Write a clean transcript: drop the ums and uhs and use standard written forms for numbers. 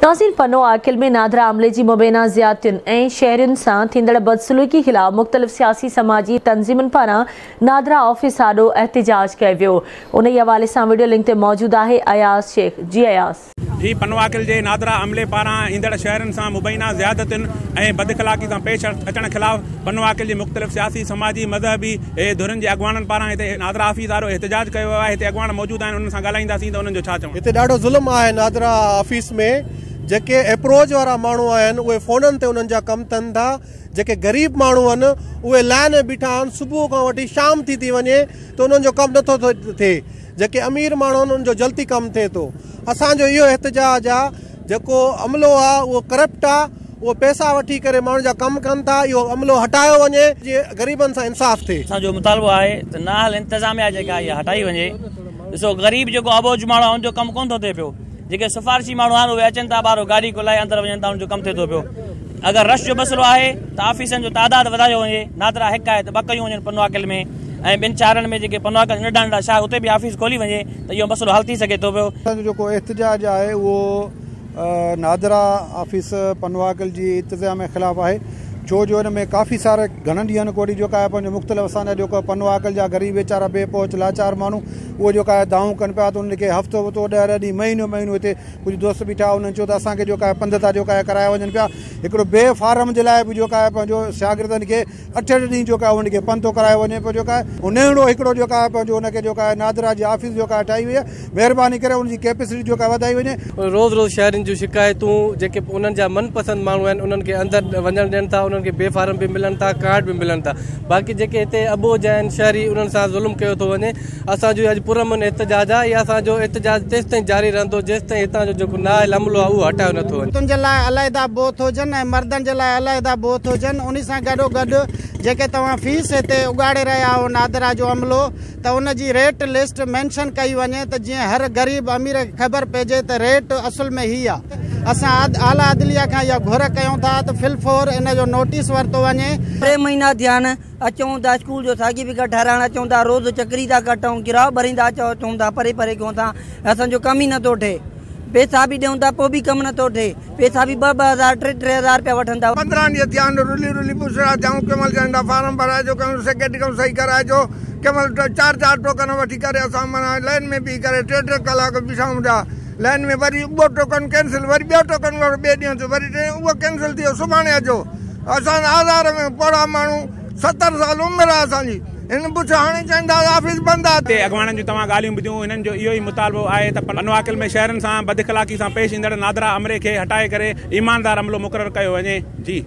ناظرين پنو عاقل ۾ نادرا عملي جي مبينا زيادتين ۽ شهرين سان ٿيندڙ بدسلوڪي خلاف مختلف سياسي سماجي تنظيمن پاران نادرا آفيس آڏو احتجاج ڪيو ويو. انهي حوالي سان وڊيو لنڪ تي موجود آهي اياز شيخ. جي اياز. جي پنوعاقل جي نادرا عملي پاران ايندڙ شهرين سان مبينا زيادتين ۽ بداخلاقي سان پيش اچڻ خلاف پنوعاقل جي مختلف سياسي سماجي مذهبي ڌرين جي اڳواڻن پاران هتي نادرا آفيس آڏو احتجاج ڪيو ويو آهي هتي اڳواڻ موجود آهن انهن سان ڳالهائينداسين ته انهن جو ڇا چوڻ هتي ڏاڍو ظلم آهي نادرا آفيس ۾ جيڪي ايپروچ وارا ماڻهو آهن اهي فونن تي انهن جا ڪم ٿين ٿا جيڪي غريب ماڻهو آهن اهي لائن ۾ بيٺا آهن صبح کان وٺي شام ٿي ٿي وڃي ته انهن جو ڪم نٿو ٿئي جيڪي امير ماڻهو آهن انهن جو جلدي ڪم ٿئي ٿو اسان جو اهو احتجاج آهي جيڪو عملو آهي اهو ڪرپٽ آهي اهو پئسا وٺي ڪري ماڻهن جا ڪم ڪن ٿا اهو عملو هٽايو وڃي جيئن غريبن سان انصاف ٿئي. اسان جو مطالبو آهي ته نااهل انتظاميا جيڪا آهي اها هٽائي وڃي ڏسو غريب جيڪو اٻوجهه ماڻهو آهي ان جو ڪم ڪونه ٿو ٿئي پيو جيڪي سفارشي ماڻهو آهن اهي اچن ٿا ٻاهرو گاڏي کولائي اندر وڃن ٿا ان جو ڪم ٿئي ٿو پيو اگر رش جو مسئلو آهي ته آفيسن جو تعداد وڌايو وڃي نادرا هڪ آهي ته ٻه ڪيون وڃن پنوعاقل ۾ ۽ ٻن شهرن ۾ جيڪي پنوعاقل ننڍا ننڍا شهر اتي به آفيس کولي وڃي ته اهو مسئلو حل ٿي سگهي ٿو پيو. اسان جو جيڪو احتجاج آهي اهو نادرا آفيس پنوعاقل جي انتظاميه خلاف آهي ڇو جو ان ۾ ڪافي سارا گهڻن ڏينهن کان وٺي جيڪا آهي پنهنجو مختلف اسان جا جيڪو پنوعاقل جا غريب ويچارا بي پهچ لاچار ماڻهو اهي جيڪا آهي دانهون ڪن پيا ته انهن کي هفتو هفتو ڏهه ڏهه ڏينهن مهينو مهينو هتي ڪجهه دوست بيٺا انهن چيو ته اسان کي جيڪا آهي پنڌ ٿا جيڪا آهي ڪرايا وڃن پيا هڪڙو بي فارم جي لاء به جيڪا آهي پنهنجو شاگردن کي اٺ اٺ ڏينهن جيڪو آهي ان کي پنڌ ٿو ڪرايو وڃي پيو جيڪا آهي نهڙو هڪڙو جيڪا آهي پنهنجو ان کي جيڪا آهي نادرا جي آفيس جيڪا آهي ٺاهي وئي آهي مهرباني ڪري ان جي ڪيپيسٽي جيڪا وڌائي وڃي. روز روز شهرين جون شڪايتون جيڪي انهن جا من پسند ماڻهو آهن انهن کي اندر وڃڻ ڏين ٿا انهن کي بي فارم به ملن ٿا ڪارڊ به ملن ٿا باقي جيڪي هتي اٻوجهه آهن شهري انهن سان ظلم ڪيو ٿو وڃي اسان جو اڄ پرامن احتجاج آهي اهي اسان جو احتجاج تيستائين جاري رهندو جيستائين هتان جو جيڪو نااهل عملو آهي اهو هٽايو نٿو وڃي. عورتن جي لاء عليحده بوٿ هجن ۽ مردن جي لاء عليحده بوٿ هجن انهي سان گڏو گڏ جيڪي توهان فيس هتي اڳاڙي رهيا آهيو نادرا جو عملو ته ان جي ريٽ لسٽ مينشن ڪئي وڃي ته جيئن هر غريب امير کي خبر پئجي ته ريٽ اصل ۾ هي آهي اسان اعليٰ عدليه کان اها گهر ڪيون ٿا ته في الفور ان جو نوٽيس ورتو وڃي. ٽي مهينا ٿيا آهن اچون ٿا اسڪول جو سرٽيفڪيٽ ٺهرائڻ اچون ٿا روز چڪري ٿا ڪٽون گراهه ڀريندا اچون ٿا پري پري کان ٿا اسان جو ڪم ئي نٿو ٺهي پيسا به ڏيون ٿا پوء به ڪم نٿو ٺهي پيسا به ٻه ٻه هزار ٽي ٽي هزار رپيا وٺن ٿا. 15 ڏينهن ٿيا آهن رلي رلي پڇڙا ٿيا آهيون ڪنهن مهل چون ٿا فارم ڀرائجو ڪنهن مهل سيڪريٽري کان صحيح ڪرائجو ڪنهن مهل چار چار ٽوڪن وٺي ڪري اسان معنيٰ لائين ۾ بيهي ڪري ٽي ٽي ڪلاڪ بيٺا هوندا لائين ۾ وري اهو ٽوڪن ڪينسل وري ٻيو ٽوڪن ٻئي ڏينهن تي وري ٽئين اهو ڪينسل ٿي ويو سڀاڻي اچو. اسان آزار ۾ پوڙها ماڻهو 70 سال عمر آ اسان جي هن پڇ هاڻي چون ٿا آفيس بند آ. هتي اڳواڻن جون توهان ڳالهيون ٻڌيون هنن جو اهو ئي مطالبو آهي ته پنوعاقل ۾ شهرين سان بداخلاقي سان پيش ايندڙ نادرا عملي کي هٽائي ڪري ايماندار عملو مقرر ڪيو وڃي جي.